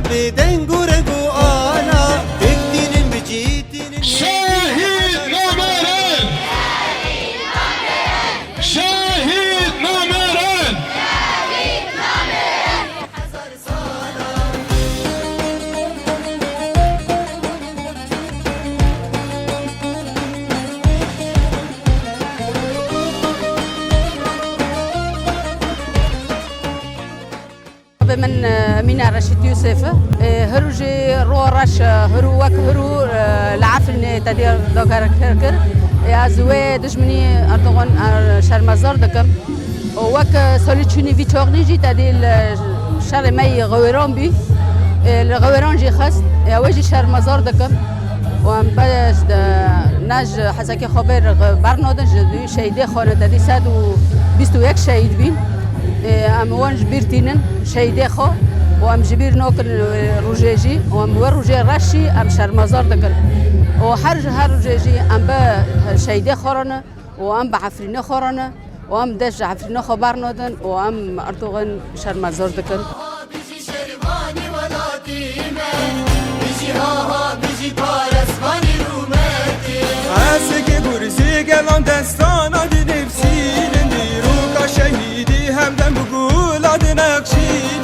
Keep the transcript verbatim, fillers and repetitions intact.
Bi deng û reng û ana, bi tînin bi cî tînin. Şehîd namêrin! Şehîd namêrin! Bi min, e, Emîne Reşîd Yûsif e. E, hirû jî ro reş, e, hirû wek hirû, e, li Efrînê tedî dagirker kir. E, ez wê dijminî Erdogan, e, şermezar dikim. Û wek, e, salî çûnî vî çaxnî jî tedî li şerê me yî Xewêran bî. E, li Xewêran jî xist. E, wê jî şermezar dikim. Û em be-, ne ji Hesekê xwe bêr bernadin, ji dû şehîdê xwe ne tedî sed û bîst û yek şehîd bîn. Ê, em wan ji bîr tînin, şehîdê xwe, û em ji bîr nakin, ê, rojê jî, û em wê rojê reş jî em şermezar dikin. Û her ji her rojê jî em bi şehîdê xwe re ne, û em bi Efrînê xwe re ne, û em dest ji Efrînê xwe bernadin, û em Erdogan şermezar dikin. Bijî şervanî welatî me, bijî ha ha, bijî parestvanî rûmetî. Hesekê Gursî gelan destana dinivsînin, dîroka şehîdî hemdem bi gula dinexşînin.